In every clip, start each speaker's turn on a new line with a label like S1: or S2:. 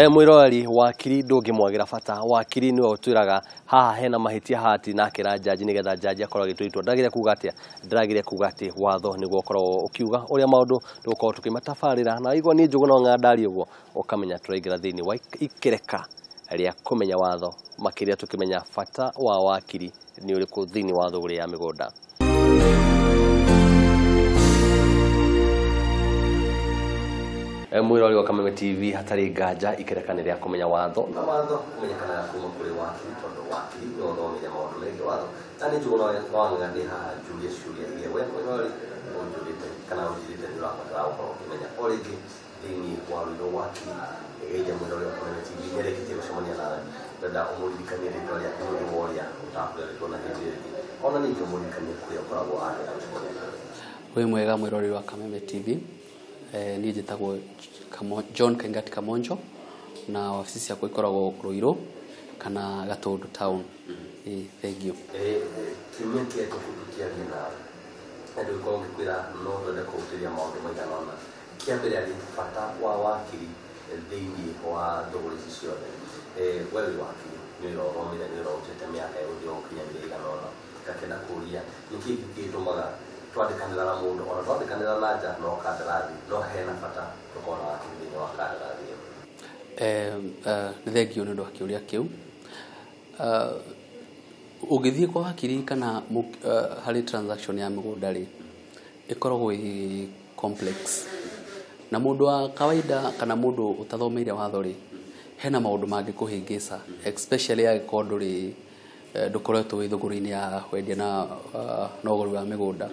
S1: Mwiroreri, wakiri ndũngĩmwagĩra bata. Wakiri nĩwe ũtwĩraga haha hena mahĩtia hati na akĩra jaji nĩgetha jaji akorwo agĩtua itua. Ndagĩria kuga atĩa? Ndĩrageria kuga atĩ watho nĩguo ũkoragwo ũkiuga ũrĩa maũndũ tũgũkorwo tũkĩmatabarĩra, na igua niĩ Njũgũna wa Ng'andari ũguo ũkamenya tũraingĩra thĩinĩ wa ikereka rĩa kũmenya watho makĩria, tũkĩmenya bata wa wakiri nĩ ũrĩkũ thĩinĩ wa thũgũrĩ ya mĩgũnda. Mwirori wa Kameme TV, hatarĩ nganja ikereka nĩ rĩa kũmenya watho, na watho ũmenyekanaga kuma kũrĩ wakiri, tondũ wakiri nĩwe ũthomeire maũndũ megiĩ watho. Na nĩ Njũgũna wa Ng'ang'a haha njurie ciũria iria we mwirori ũnjũrĩte kana ũnjĩrĩte nĩ ũrabatara gũkorwo ũkĩmenya. O rĩngĩ thĩinĩ wa rũiro wakiri Geithia mwirori wa Kameme TV nĩarĩkĩtie gũcemania nawe, ndĩrenda ũmũririkanie rĩtwa rĩake nĩ ũndũ wa ũrĩa ũtakũreretwo na hĩndĩ ĩngĩ, ona ningĩ ũmũririkanie kũrĩa ũkoragwo angĩenda gũcemania nawe.
S2: Wĩ mwega mwĩroreri wa Kameme TV. Niĩ njĩtagwo John Kaingati Kamonjo na wabici ciakwa ikoragwo Ruiru kana Gatũndũ town. Thank you.
S1: Kiumia kĩhetũku tũkĩaria nawe na ndĩgũkorwo ngĩkwĩra no twende kũhutĩria maũndũ maigana ũna. Kĩa mbere arĩ bata wa wakiri thĩinĩ wa thũgũrĩ ici ciothe. We wĩ wakiri, nĩ wĩra ũthomire, nĩ wĩra ũrutĩte mĩaka ĩgũthiĩ gũkinyanĩria igana ũna. Ngakĩenda kũũria nĩkĩĩ gĩtũmaga twandĩkanĩra na mũndũ, ona twandĩkanĩra na nja no kandarathi, no hena bata tũkorwo na wakiri thĩinĩ wa kandarathi ĩyo?
S2: Nĩ thengio nĩ ũndũ wa kĩũria kĩu. Ũngĩthiĩ kwa wakiri kana harĩ transaction ya mĩgũnda rĩ, ĩkoragwo ĩ complex, na mũndũ wa kawaida kana mũndũ ũtathomeire watho rĩ, hena maũndũ mangĩkũhĩngĩca, especially angĩkorwo ndũrĩ ndũkoretwo wĩ thũgũrĩ-inĩ ya wendia na ũgũri wa mĩgũnda.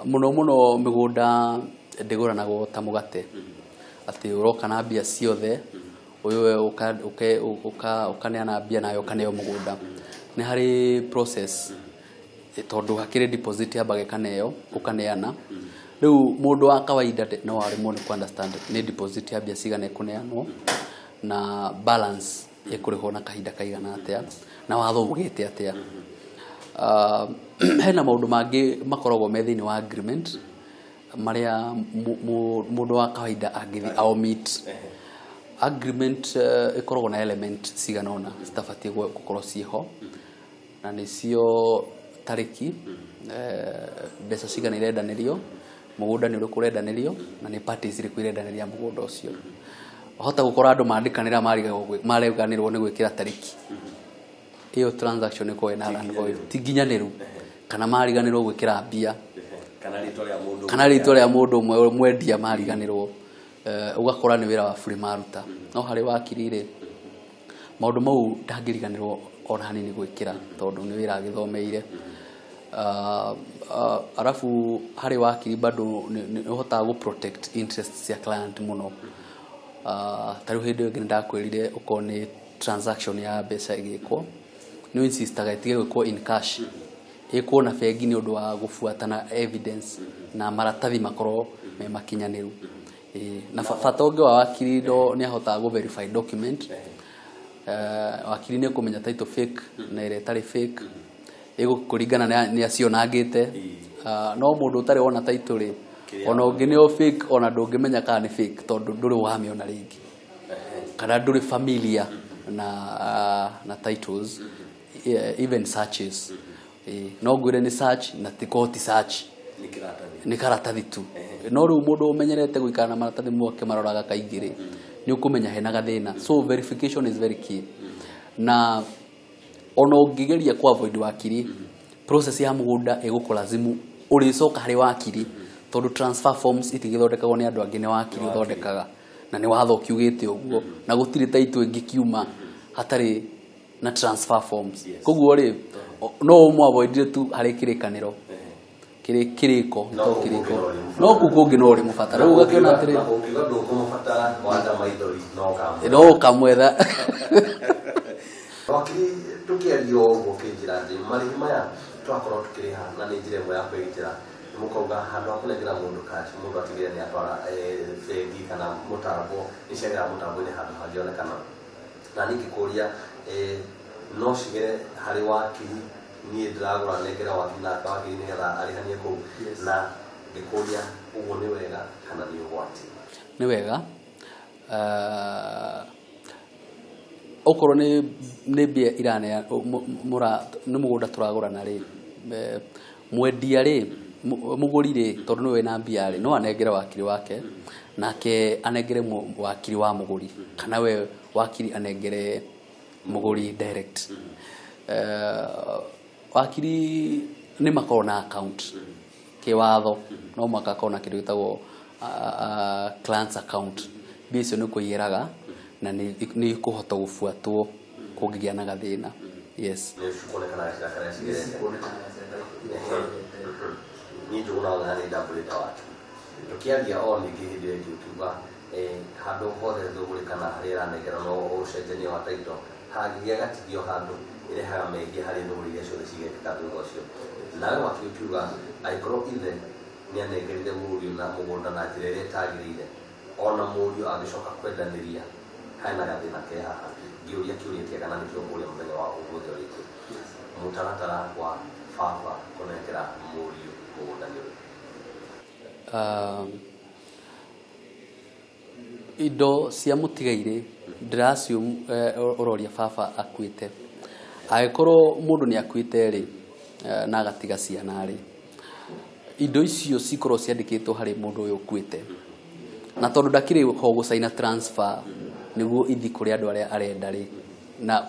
S2: Mũno mũno mĩgũnda ndĩgũranagwo ta mũgate atĩ ũroka na mbia ciothe, ũyũ ũkaneana mbia nawe ũkaneo mũgũnda. Nĩ harĩ process, tondũ hakĩrĩ deposit yambaga ĩkaneo ũkaneana. Rĩu mũndũ wa kawaida no aremwo nĩ kũ understand nĩ deposit ya mbia cigana ĩkũneanwo na balance ĩkũrĩhwo na kahinda kaigana atĩa na watho ugĩte atĩa. Hena maũndũ mangĩ makoragwo me thĩinĩ wa agreement marĩa mũndũ wa kawaida angĩthiĩ aomit. Agreement ĩkoragwo na element cigana ũna citabatiĩ gũkorwo ciĩho, na nĩcio tarĩki, mbeca cigana irendanĩrio, mũgũnda nĩ ũrĩkũ ũrendanĩrio, na nĩ parties irĩkũ irendanĩria mũgũnda ũcio. Wahota gũkora andũ mandĩkanĩra mareganĩrwo nĩ gwĩkĩra tarĩki ĩyo, transaction ĩkoragwo ĩna null and void, ti nginyanĩru, kana mariganĩrwo gwĩkĩra mbia
S1: kana rĩtwa rĩa mũndũ,
S2: kana rĩtwa rĩa mũndũ ũmwe mwendia mariganĩrwo, ũgakora nĩ wĩra wa bure maruta. No harĩ wakiri rĩ, maũndũ mau ndangĩriganĩrwo ona hanini gwĩkĩra, tondũ nĩ wĩra agĩthomeire. Arabu harĩ wakiri bado nĩ ũhotaga gũ protect interests cia client mũno. Ta rĩu hĩndĩ ĩyo ĩngĩ nĩndakwĩrire, okorwo nĩ transaction ya mbeca ĩgĩkwo, nĩ insistaga ĩtige gwĩkwo in cash, ĩkwo na bengi, nĩ ũndũ wa gũbuatana evidence na maratathi makorwo me makinyanĩru. Na bata ũngĩ wa wakiri no nĩ ahotaga gũ verify document. Wakiri nĩ ũkũmenya title fake na ĩrĩa ĩtarĩ fake, ĩgũkũringana nĩ acionangĩte. No mũndũ ũtarĩ wona title rĩ, ona ũngĩneo fake, ona ndũngĩmenya kana nĩ fake, tondũ ndũrĩ wamĩona rĩngĩ kana ndũrĩ familiar na titles, even searches. No ngwĩre nĩ search na ti korwo ti search.
S1: Nĩ kĩratathi.
S2: Nĩ karatathi tu. No rĩu mũndũ ũmenyerete gũikara na maratathi mau akĩmaroraga kaingĩ rĩ, nĩ ũkũmenya hena gathĩna. So verification is very key, na ona ũngĩgeria ku avoid wakiri, process ya mũgũnda ĩgũkũlazimu ũrĩcoka harĩ wakiri, tondũ transfer forms itigĩthondekagwo nĩ andũ angĩ, nĩ wakiri ũthondekaga, na nĩ watho ũkiugĩte ũguo, na gũtirĩ title ĩngĩkiuma hatarĩ na transfer forms. Koguo rĩ, no ũmũ avoidire tu harĩ kĩrĩkanĩro kĩrĩ kĩrĩko
S1: No
S2: to
S1: kũu
S2: kĩrĩko
S1: kũngĩ no ũrĩmũbatara.
S2: No kũu kũngĩ no ũrĩmũbatara. Rĩu ũgakĩona atĩrĩ,
S1: Na ũngiuga ndũkũmũbatara wanja maithori no ũkamwetha.
S2: No ũkamwetha.
S1: Wakiri, tũkĩaria o ũguo kĩnjĩra atĩ marĩhi maya twakorwo tũkĩrĩha na nĩ njĩra ĩmwe ya kwĩgitĩra, mũkauga handũ ha kũnengera mũndũ cash, mũndũ atigĩrĩre nĩ atwara bengi kana mũtambo, nĩ ciagera mũtambo-inĩ handũ hangĩonekana. Na niĩ ngĩkũria, no cigere harĩ wakiri, niĩ ndĩragũra nengera wakiri nake wakiri nĩgetha arĩhanie kũu?
S2: Yes.
S1: Na ngĩkũria ũguo nĩ wega kana nĩ ũgwati?
S2: Nĩ wega. Okorwo nĩ mbia iranea nĩ mũgũnda tũragũrana rĩ, mwendia rĩ, mũgũri rĩ, tondũ nĩwe wĩna mbia rĩ, no anengere wakiri wake, nake anengere wakiri wa mũgũri, kana we wakiri anengere mũgũri direct. Wakiri nĩ makoragwo na account kĩwatho, no mũhaka akorwo na kĩndũ gĩtagwo client's account. Mbia icio nĩ kũiyĩraga na nĩ ikũhota gũbuatwo kũngĩgĩa na gathĩna. Yes.
S1: Nĩ cikuonekana gacĩra karĩa cigerete. Niĩ Njũgũna wa Ng'ang'a nĩ ndambũrĩte wakiri. Tũkĩaria o ningĩ hĩndĩ ĩyo ĩngĩ ũkiuga handũ hothe thũgũrĩ kana harĩa ĩranengerwo no ũcenjania wa title hangĩgĩa gatigio handũ ĩrehaga mehia harĩ thũgũrĩ iria ciothe cigekĩka thutha ũcio. Nawe wakiri ũkiuga angĩkorwo ithe nĩ anengerire mũriũ na mũgũnda na njĩra ĩrĩa ĩtagĩrĩire, ona mũriũ angĩcoka kwendanĩria hena gathĩna ke haha. Ngĩũria kĩũria kĩega na nĩkĩo ngũria mũthenya wa ũmũthĩ o rĩngĩ, mũtaratara wa baba kũnengera mũriũ mũgũnda nĩ ũrĩkũ?
S2: Indo cia mũtigairĩ ndĩraciu ũroria baba akuĩte. Angĩkorwo mũndũ nĩ akuĩte rĩ, na agatiga ciana rĩ, indo icio cikorwo ciandĩkĩtwo harĩ mũndũ ũyũ ũkuĩte, na tondũ ndakĩrĩ ho gũcaina transfer nĩguo ithi kũrĩ andũ arĩa arenda rĩ, na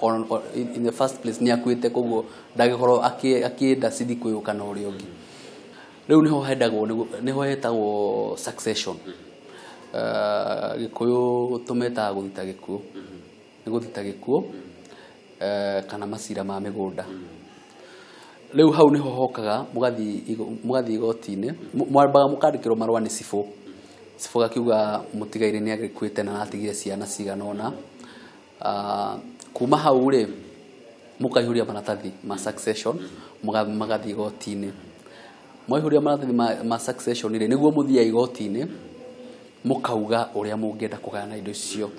S2: in the first place nĩ akuĩte, koguo ndangĩkorwo akĩenda cithi kwĩ ũyũ kana ũrĩa ũngĩ. Rĩu nĩho hendagwo, nĩho hetagwo succession. Gĩkũyũ tũmetaga gũthita gĩkuũ, nĩ gũthita gĩkuũ, kana macira ma mĩgũnda. Rĩu hau nĩho hokaga mũgathiĩ igoti-inĩ, mwambaga mũkandĩkĩrwo marũa nĩ cibũ. Cibũ gakiuga mũtigairĩ nĩ agĩkuĩte na aratigire ciana cigana ũna. Kuma hau rĩ, mũkaihũria maratathi ma succession, magathiĩ igoti-inĩ. Mwaihũria maratathi ma succession rĩ, nĩguo mũthiaga igoti-inĩ mũkauga ũrĩa mũngĩenda kũgayana indo icio.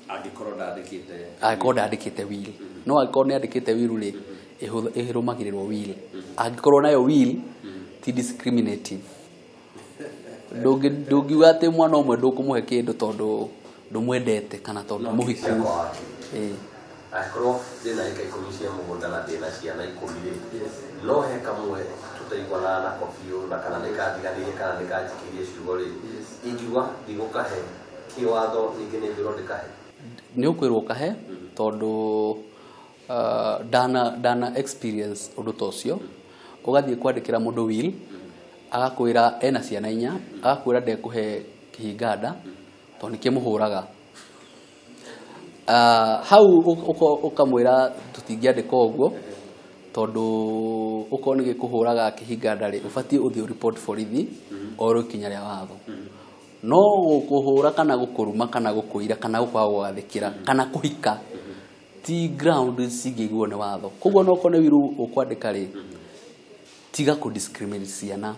S1: Angĩkorwo ndandĩkĩte,
S2: angĩkorwo ndandĩkĩte will. No angĩkorwo nĩ andĩkĩte will rĩ, ĩrũmagĩrĩrwo will. Angĩkorwo nayo will ti discriminative, ndũngiuga atĩ mwana ũmwe ndũkũmũhe kĩndũ tondũ ndũmwendete kana tondũ mũhiku.
S1: Angĩkorwo ndĩna ĩka 10 cia mũgũnda na ndĩna ciana 10 rĩ, no he kamwe tũtaiguanaga nako biũ, na kana nĩkandiganĩirie kana nĩkanjikĩirie ciugo rĩ, ingiuga ndigũkahe kĩwatho ningĩ nĩ ngwĩrwo ndĩkahe?
S2: Nĩ ũkwĩrwo ũkahe, tondũ ndana experience ũndũ ta ũcio. Ũgathiĩ kwandĩkĩra mũndũ will, agakwĩra ena ciana 4, agakwĩra ndekũhe kĩhinganda tondũ nĩkĩmũhũraga. Hau ũkamwĩra tũtingĩandĩka ũguo, tondũ ũkorwo nĩ gĩkũhũraga kĩhinganda rĩ, ũbatiĩ ũthiĩ ũripoti borithi orwo ikinya rĩa watho. No gũkũhũra kana gũkũruma kana gũkũira kana gũkwaga gũgathĩkĩra kana kũhika ti ground cingĩiguo nĩ watho. Koguo no okorwo nĩ will ũkwandĩka rĩ, tiga kũ discriminate ciana.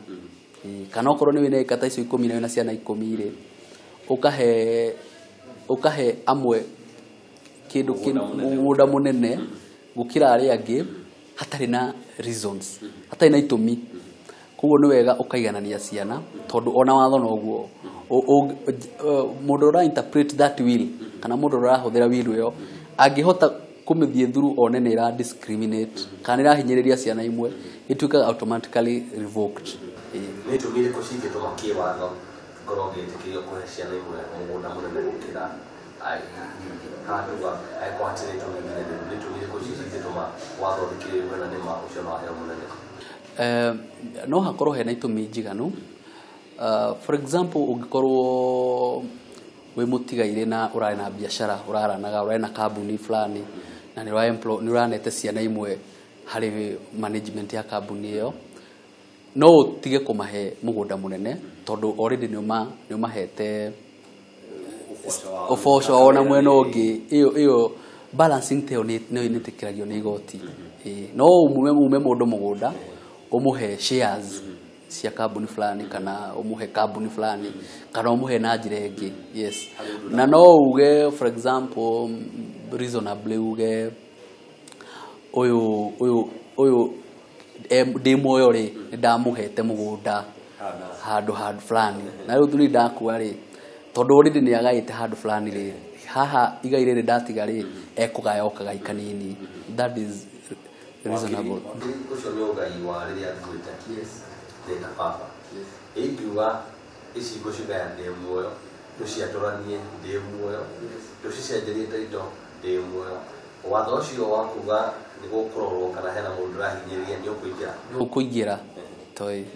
S2: Kana okorwo nĩ wĩna ĩka ta icio 10 na wĩna ciana 10 rĩ, ũkahe amwe kĩndũ mũgũnda mũnene gũkĩra arĩa angĩ hatarĩ na reasons, hatarĩ na itũmi. Koguo nĩ wega ũkaiganania ciana, tondũ ona watho noguo mũndũ ũra interpret that will kana mũndũ ũrahũthĩra will ĩyo angĩhota kũmĩthiĩ through one nĩ ĩra discriminate kana nĩ ĩrahinyĩrĩria ciana imwe, ĩtuĩkaga automatically revoked.
S1: Nĩ itũmi irĩkũ cingĩtũma kĩwatho ngorwo ngĩtĩkĩrio kũhe ciana imwe mũgũnda mũnene gũkĩra handũ angĩkorwo hatirĩ itũmi nginyanĩru? Nĩ itũmi irĩkũ icio cingĩtũma watho ũthikĩrĩrio kana nĩ ma ũcio no aheo mũnene?
S2: No hakorwo hena itũmi njiganu. For example, ũngĩkorwo wĩ mũtigairĩ na ũrarĩ na biacara, ũraranaga, ũrarĩ na kambuni fulani na nĩ ũranete ciana imwe harĩ management ya kambuni ĩyo, no ũtige kũmahe mũgũnda mũnene tondũ already nĩ ũmahete ũboco wao na mwena ũngĩ. Ĩyo balancing ta ĩyo nĩ ĩtĩkĩragio nĩ igoti. No ume mũndũ mũgũnda ũmũhe shares cia kambuni fulani kana ũmũhe kambuni fulani kana ũmũhe na njĩra ĩngĩ. Yes. Na no uge for example reasonably uge ũyũ ndĩ muoyo rĩ, nĩ ndamũhete mũgũnda handũ handũ fulani, na rĩu thuri ndakua rĩ, Tondũ already nĩ agaĩte handũ fulani rĩ, haha igai rĩrĩ ndatiga rĩ, ekũgaya o kagai kanini. That is reasonable.
S1: Ũcio nĩ ũgai wa rĩrĩa nguĩte. Ndĩ na baba. Ingiuga ici ngũcigaya ndĩ muoyo, tũciatũranie ndĩ muoyo, tũcicenjerie title ndĩ muoyo. Watho ũcio wa kuga nĩ gũkũrorwo kana hena mũndũ ũrahinyĩrĩria nĩ ũkũingĩra?
S2: Ndũkũingĩra,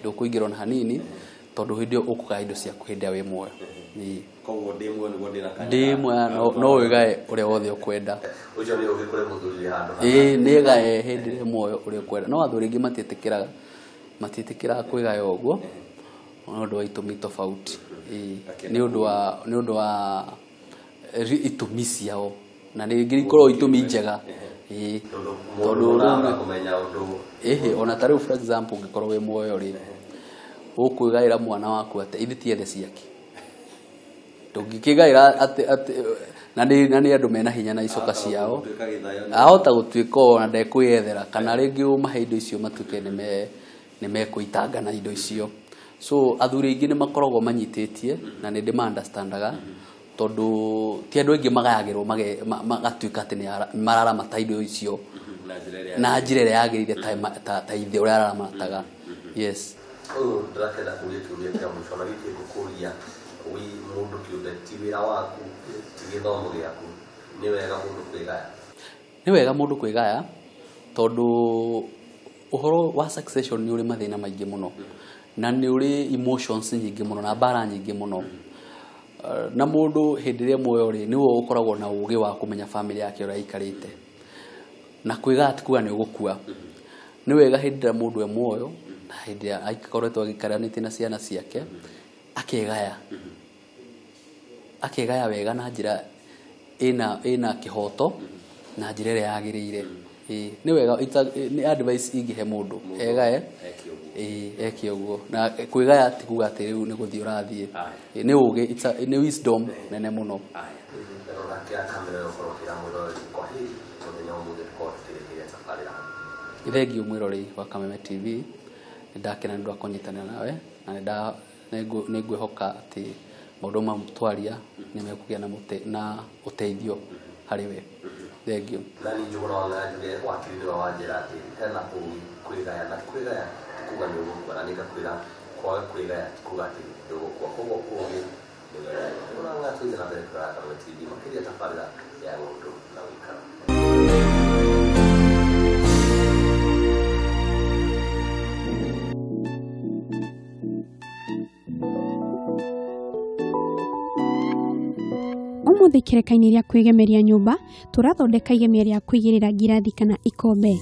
S2: ndũkũingĩra ona hanini, tondũ hĩndĩ ĩyo ũkũgaya indo ciaku hĩndĩ ĩrĩa wĩ muoyo.
S1: Koguo ndĩ muoyo nĩguo ndĩna kanya.
S2: Ndĩ muoyo no wĩgae ũrĩa wothe ũkwenda.
S1: Ũcio nĩ ũgĩ kũrĩ mũthuri handũ.
S2: Ĩĩ nĩ gae hĩndĩ ĩrĩa muoyo ũrĩa ũkwenda. No athuri aingĩ matiĩtĩkĩraga kwĩgaya ũguo nĩ ũndũ wa itũmi tofauti. Nĩ ũndũ wa itũmi ciao, na rĩngĩ ikorwo itũmi njega.
S1: Tondũ ũramenya ũndũ.
S2: Ĩhĩ, ona ta rĩu for example ũngĩkorwo wĩ muoyo rĩ, ũkwĩgaĩra mwana waku atĩ ithe ti ethe ciake. Ndũngĩkĩgaĩra atĩ na nĩ andũ mena hinya na icoka ciao. Ahota gũtuĩka ona ndekwĩyethera, kana rĩngĩ ũmahe indo icio matuĩke nĩ mekũitanga na indo icio. So athuri aingĩ nĩ makoragwo manyitĩtie na nĩ ndĩma-understandaga, tondũ ti andũ aingĩ magayagĩrwo magatuĩka atĩ nĩ mararamata indo icio na njĩra ĩrĩa yagĩrĩire ta ithe ũrĩa araramataga. Yes.
S1: Ũyũ ndĩrakenda kũria kĩũria kĩa mũico, na gĩkĩ ngũkũria wĩ mũndũ kĩũmbe, ti wĩra waku, ti gĩthomo gĩaku, nĩ wega mũndũ kwĩgaya?
S2: Nĩ wega mũndũ kwĩgaya, tondũ ũhoro wa succession nĩ ũrĩ mathĩna maingĩ mũno, na nĩ ũrĩ emotions nyingĩ mũno na mbara nyingĩ mũno. Na mũndũ hĩndĩ ĩrĩa muoyo rĩ, nĩwe ũkoragwo na ũgĩ wa kũmenya family yake ũrĩa ĩikarĩte. Na kwĩgaya ti kuga nĩ ũgũkua. Nĩ wega hĩndĩ ĩrĩa mũndũ e muoyo, na hĩndĩ ĩrĩa akoretwo agĩikaranĩtie na ciana ciake, akegaya. Akegaya wega na njĩra ĩna kĩhoto na njĩra ĩrĩa yagĩrĩire. Nĩ wega, nĩ advice ingĩhe mũndũ egae, eke ũguo. Na kwĩgaya ti kuga atĩ rĩu nĩ gũthiĩ ũrathiĩ. Nĩ ũgĩ, nĩ wisdom nene mũno. Thengiũ mwĩroreri wa Kameme TV, nĩ ndakena nĩ ũndũ wa kũnyitanĩra nawe, na nĩ ngwĩhoka atĩ maũndũ ma twaria nĩ mekũgĩa na ũteithio harĩ we. Thengiũ.
S1: Na nĩ Njũgũna wa Ng'ang'a wakiri nĩwe wanjĩra atĩ hena ũgĩ kwĩgaya, na kwĩgaya ti kuga nĩ ũgũkua, na nĩngakwĩra kwaga kwĩgaya ti kuga atĩ ndũgũkua. Koguo ũgĩ nĩ wega. Njũgũna wa Ng'ang'a tũthiĩ na mbere kũrora Kameme TV makĩria tabarĩra ya ng'ũndũ na ũikaro.
S3: Ũmũthĩ kĩreka-inĩ gĩa kwĩgemeria nyũmba tũrathondeka igemia rĩa kũigĩrĩra ngirathi kana ikombe.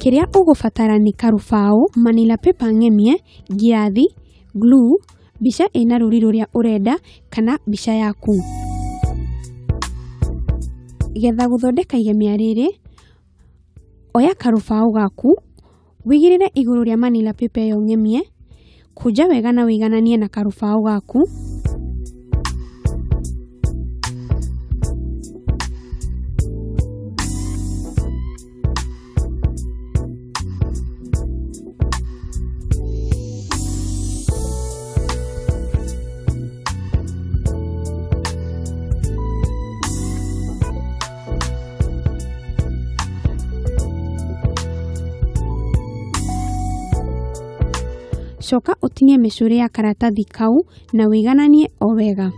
S3: Kĩrĩa ũgũbatara nĩ karũbaũ, manila paper ng'emie, ngirathi, glue, mbica ĩna rũri rũrĩa ũrenda kana mbica yaku. Getha gũthondeka igemia rĩrĩ, oya karũbaũ gaku, wĩigĩrĩre igũrũ rĩa manila paper ĩyo ng'emie, kũnja wega na wĩigananie na karũbaũ gaku. Coka ũtinie mĩcũrĩ ya karatathi kau na wĩigananie o wega.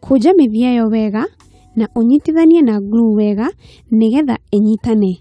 S3: Kũnja mĩthia ĩyo wega na ũnyitithanie na glue wega nĩgetha ĩnyitane.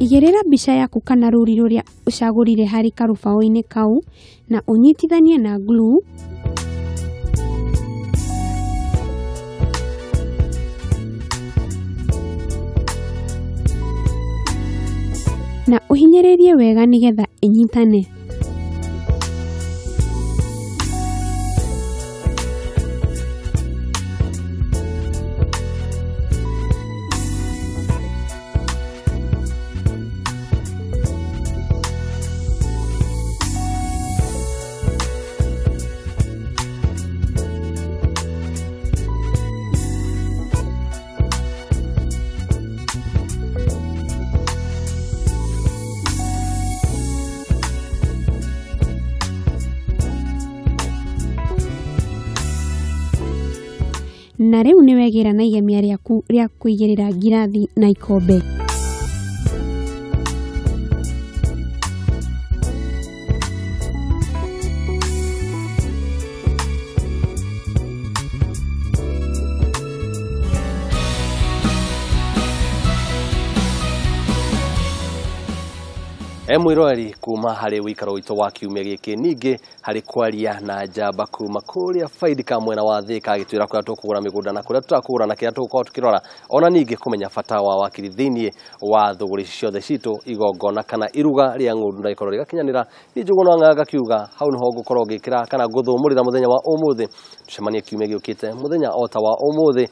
S3: Igĩrĩra mbica yaku kana rũri rũrĩa ũcagũrire harĩ karũbaũ-inĩ kau na ũnyitithanie na glue. Na ũhinyĩrĩrie wega nĩgetha ĩnyitane. Na rĩu nĩ wegĩra na igemia rĩaku rĩa kũigĩrĩra ngirathi na ikombe.
S1: Mwiroreri kuma harĩ wĩikaro witũ wa kiumia gĩkĩ ningĩ harĩ kwaria na njamba kuma kũrĩa Faidika mwena wa Thĩka agĩtwĩra kũrĩa tũkũgũra mĩgũnda na kũrĩa tũtakũgũra na kĩrĩa tũgũkorwo tũkĩrora, ona ningĩ kũmenya bata wa wakiri thĩinĩ wa thũgũrĩ ici ciothe citũ, igongona kana iruga rĩa ng'ũndũ na ikorwo rĩgakinyanĩra. Niĩ Njũgũna wa Ng'ang'a ngakiuga hau nĩho ngũkorwo ngĩkĩra kana ngũthũmũrĩra mũthenya wa ũmũthĩ. Tũcemanie kiumia gĩũkĩte mũthenya o ta wa ũmũthĩ,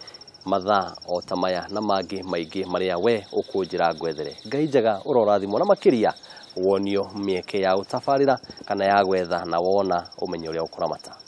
S1: mathaa o ta maya na mangĩ maingĩ marĩa we ũkũnjĩra ngwethere. Ngai njega ũrorathimwo na makĩria wonio mĩeke ya ũtabarĩra kana ya gwetha na wona ũmenyo ũrĩa ũkũramata.